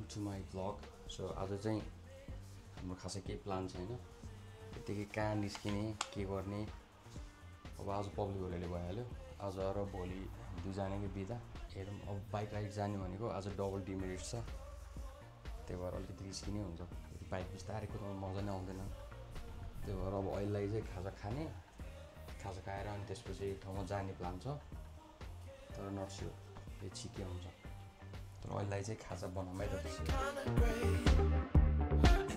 to my vlog. So आज चाहिँ हाम्रो खासै केही प्लान छैन त्यतिकै कहाँ निस्किने के गर्ने अब आज पब्लिक होलिडे भइहाल्यो आज र भोलि दुईजनाकै बिदा हेरौँ अब बाइक राइड जाने भनेको आज डबल डिमेरिट छ त्यही भएर अलिकति रिस्की नै हुन्छ बाइक बिस्तारै कुदाउनु मजा नै आउँदैन त्यही भएर अब अहिलेलाई चाहिँ खाजा खाने खाजा खाएर अनि त्यसपछि ठाउँमा जाने प्लान छ तर नट स्योर यो छिके हुन्छ तर अहिलेलाई चाहिँ खाजा बनाउमै त त्यसै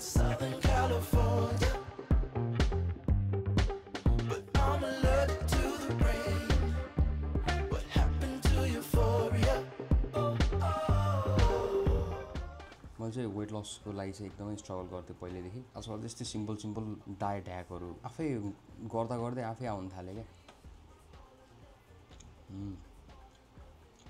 Southern California, but I'm allergic to the rain. What happened to euphoria? मैले चाहिँ वेट लसको लागि चाहिँ एकदमै स्ट्रगल गर्थेँ पहिलेदेखि आजकल त्यस्तै सिम्पल डायट ह्याकहरू आफै गर्दा गर्दै आफै आउनु थाल्यो क्या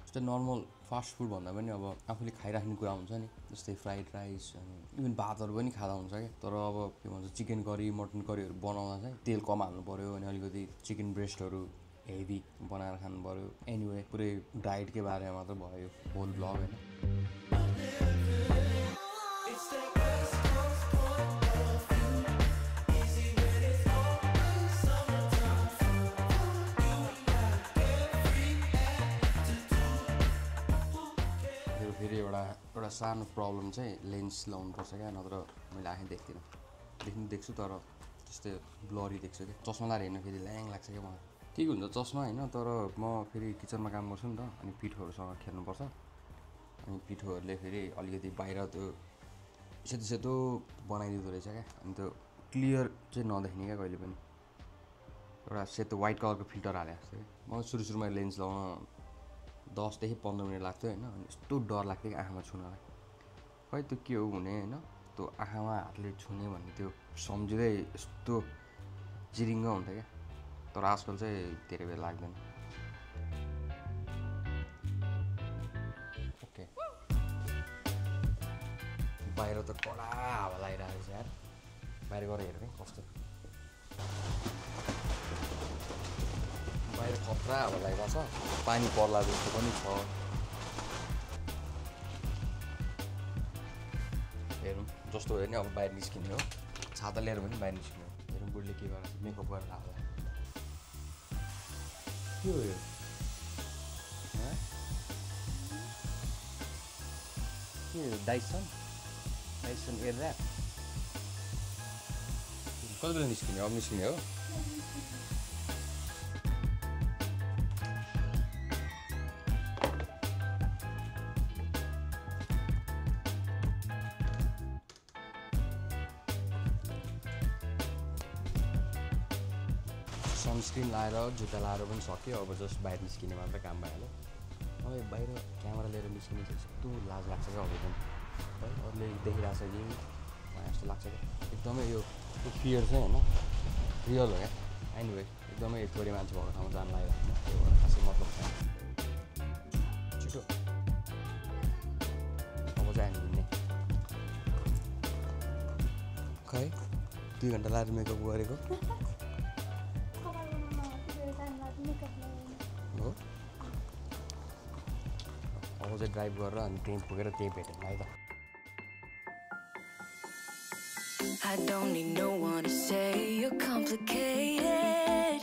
जस्तै नर्मल फास्ट फुड भन्दा पनि अब आफूले खाइराख्ने कुरा हुन्छ नि जस्तै फ्राइड राइस अनि इभन भातहरू पनि खाँदा हुन्छ क्या तर अब के भन्छ चिकन करी मटन करीहरू बनाउँदा चाहिँ तेल कम हाल्नु पऱ्यो अनि अलिकति चिकन ब्रेस्टहरू हेभी बनाएर खानु पऱ्यो एनिवे पुरै डाइटकै बारेमा मात्र भयो होल ब्लग होइन फेरि एउटा सानो प्रब्लम चाहिँ लेन्स लाउनुपर्छ क्या नत्र मैले आँखै देख्छु तर त्यस्तै ब्लरी देख्छु क्या चस्मा लाएर हेर्नु फेरि ल्याङ लाग्छ क्या मलाई ठिक हुन्छ चस्मा होइन तर म फेरि किचनमा काम गर्छु नि त अनि पिठोहरूसँग खेल्नुपर्छ अनि पिठोहरूले फेरि अलिकति बाहिर त्यो सेतो बनाइदिँदो रहेछ क्या अनि त्यो क्लियर चाहिँ नदेख्ने क्या कहिले पनि एउटा सेतो वाइट कलरको फिल्टर हाले जस्तो क्या मलाई सुरुमा लेन्स लाउन 10 देखि 15 मिनट लाग्थ्यो होइन अनि यस्तो डर लाग्थ्यो कि आँखामा छुनलाई खै त्यो के हो हुने होइन त्यो आँखामा हातले छुने भन्ने त्यो सम्झिँदै यस्तो चिरिङ्ग हुन्थ्यो क्या तर आजकल चाहिँ धेरै बेर लाग्दैन ओके बाहिर त कडा हावा लागिरहेको छ यार बाहिर गएर हेर्ने कस्तो बाहिर खतरा हावा लागिरहेको छ पानी पर्ला जस्तो पनि छ हेरौँ जस्तो भयो नि अब बाहिर निस्किने हो छाता लिएर पनि बाहिर निस्किने हो हेरौँ बुढीले के गरेर मेकअप गरेर होला के हो यो के डाइसन एयर ऱ्याप कति बेला निस्किने अब निस्किने हो सनस्क्रिन लाएर जुत्ता लाएर पनि सक्यो अब जस्ट बाहिर निस्किने मात्र काम भइहाल्यो अब बाहिर क्यामेरा लिएर निस्किने चाहिँ यस्तो लाज लाग्छ क्या अब पनि है अरूले देखिरहेको छ कि मलाई जस्तो लाग्छ क्या एकदमै यो फियर चाहिँ होइन रियल हो क्या एनिवे एकदमै थोरै मान्छे भएको ठाउँमा जानु लागिरहेको होइन त्यो भएर खासै मतलब छैन छिटो अब चाहिँ हामी हिँड्ने खै 2 घन्टा लाएर मेकअप गरेको हो अब चाहिँ ड्राइभ गरेर अनि त्यहीँ पुगेर त्यहीँ भेटौँ है त I don't need no one to say you're complicated.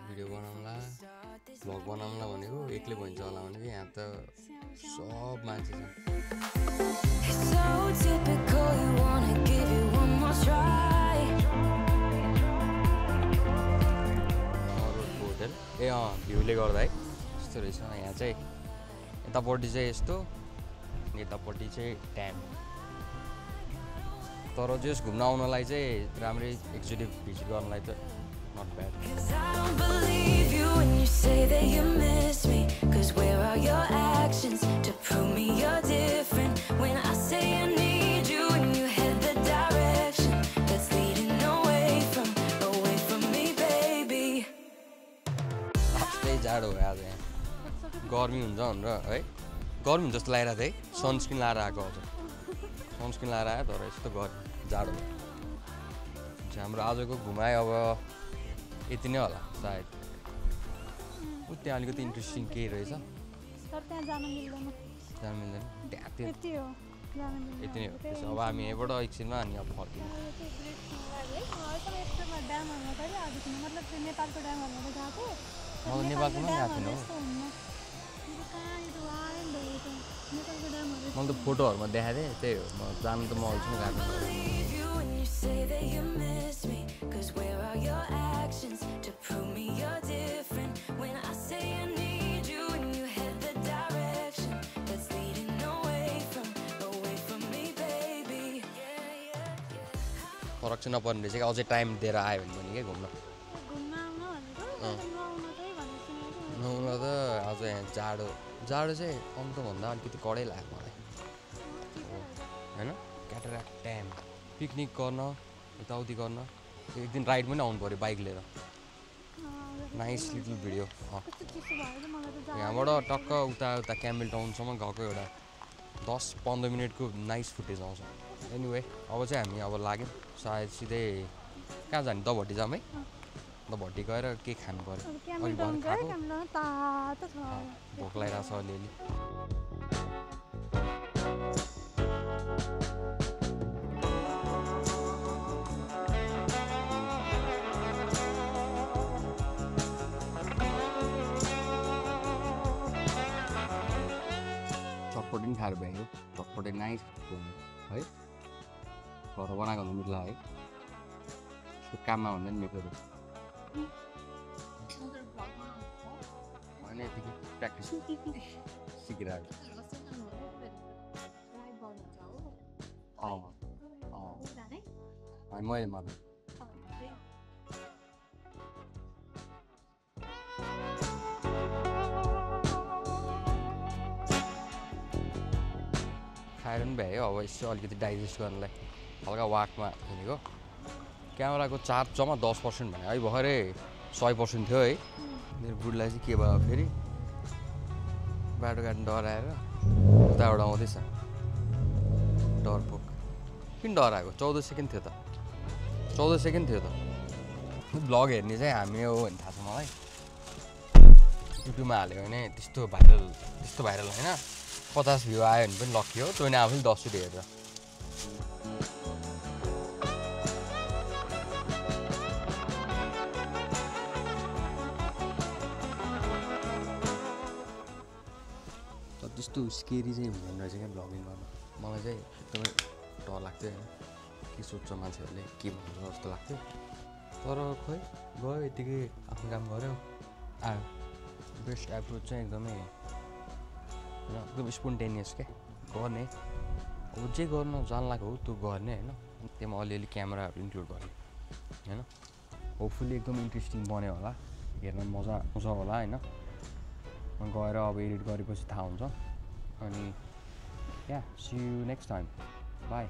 Video बनाउँला भ्लग बनाउँला भनेको एक्लै भइन्छ होला भनेको यहाँ त सब मान्छे छ It's so typical, you wanna give it one more try. Hotel ए भ्यूले गर्दा है यस्तो रहेछ यहाँ चाहिँ यतापट्टि चाहिँ यस्तो यतापट्टि चाहिँ ड्याम तर जस घुम्न आउनलाई चाहिँ राम्रै एकचोटि भिजिट गर्नलाई त not bad Cause I don't believe you when you say that you miss me. Cause where are your actions to prove me you're different? When I say I need you and you head the direction that's leading away from me, baby. त्यही जाडो भयो आज यहाँ गर्मी हुन्छ भनेर है गर्मी हुन्छ जस्तो लागिरहेको थियो है सनस्क्रिन लाएर आएको हजुर सनस्क्रिन लाएर आयो तर यस्तो गर्मी जाडो भयो हाम्रो आजको घुमाइ अब यति नै होला सायद त्यहाँ अलिकति इन्ट्रेस्टिङ केही रहेछ तर त्यहाँ जान मिल्दैन जानु मिल्दैन त्यहाँ त्यो यति हो जान मिल्दैन यति नै हो त्यसो अब हामी यहाँबाट एकछिनमा अनि अब फर्किनु यस्तोमा ड्यामहरूमा कहिले आएको थिएन मतलब त्यो नेपालको ड्यामहरूमा त गएको म त नेपालको पनि गएको थिइनँ नेपालको ड्यामहरू मैले त फोटोहरूमा देखाएको थिएँ त्यही हो म जानु त म अहिलेसम्म गएको छैन। Believe you when you say that you miss me. Cause where are your actions to prove me you're different? When I say I need you and you head the direction that's leading away from me, baby. फरक चाहिँ नपर्ने रहेछ कि अझै time दिएर आयो भने पनि क्या घुम्न घुम्न आउन भनेको नआउन चाहिँ भनेर सुनेको नहुन त अझ यहाँ जाडो जाडो चाहिँ अन्त भन्दा अलिकति कडै लाग्यो मलाई होइन क्याटराक्ट ड्याम पिकनिक गर्न यताउति गर्न एक दिन राइड पनि आउनु पऱ्यो बाइक लिएर नाइस लिटल भिडियो कस्तो चिसो भयो कि मलाई त यहाँबाट टक्क उता क्याम्बेल टाउनसम्म गएको एउटा 10-15 मिनटको नाइस फुटेज आउँछ एनिवे अब चाहिँ हामी अब लाग्यौँ सायद सिधै कहाँ जाने दभट्टी जाऊँ है दभट्टी गएर के खानु पऱ्यो अघि भर्खर खाएको तातो छ भोक लागिरहेको छ अलिअलि चटपटी पनि खाएर भ्यायो चटपटी नाइस है घर बनाएको भन्दा मिल्ला है यसको काममा भन्दा नि मिठो होइन यतिकै प्र्याक्टिस सिकिरहेको मैले मात्र खाएर पनि भ्यायो अब यसो अलिकति डाइजेस्ट गर्नलाई हल्का वाकमा हिँडेको क्यामेराको चार्ज जम्मा 10% भने है भर्खरै 100% थियो है मेरो बुढीलाई चाहिँ के भयो फेरि बाटो काट्नु डराएर उताबाट आउँदैछ डरपोक किन डराएको 14 सेकेन्ड थियो त 14 सेकेन्ड थियो त ब्लग हेर्ने चाहिँ हामी हो भन्ने थाहा छ मलाई युट्युबमा हाल्यो भने त्यस्तो भाइरल होइन 50 भ्यू आयो भने पनि लक्की हो तैँले आफैले 10 चोटि हेरेर त्यस्तो स्केरी चाहिँ हुँदैन रहेछ क्या ब्लगिङ गर्नु मलाई चाहिँ एकदमै डर लाग्थ्यो होइन के सोध्छ मान्छेहरूले के भन्छ जस्तो लाग्थ्यो तर खोइ गयो यतिकै आफ्नो काम गऱ्यो आयो बेस्ट एप्रोच चाहिँ एकदमै एकदम स्पोन्टेनियस क्या गर्ने अब जे गर्न जान्लाको हो त्यो गर्ने होइन त्यसमा अलिअलि क्यामेराहरू इन्क्लुड गर्ने होइन होपफुल्ली एकदम इन्ट्रेस्टिङ बन्यो होला हेर्न मजा आउँछ होला होइन गएर अब एडिट गरेपछि थाहा हुन्छ अनि या see you next time by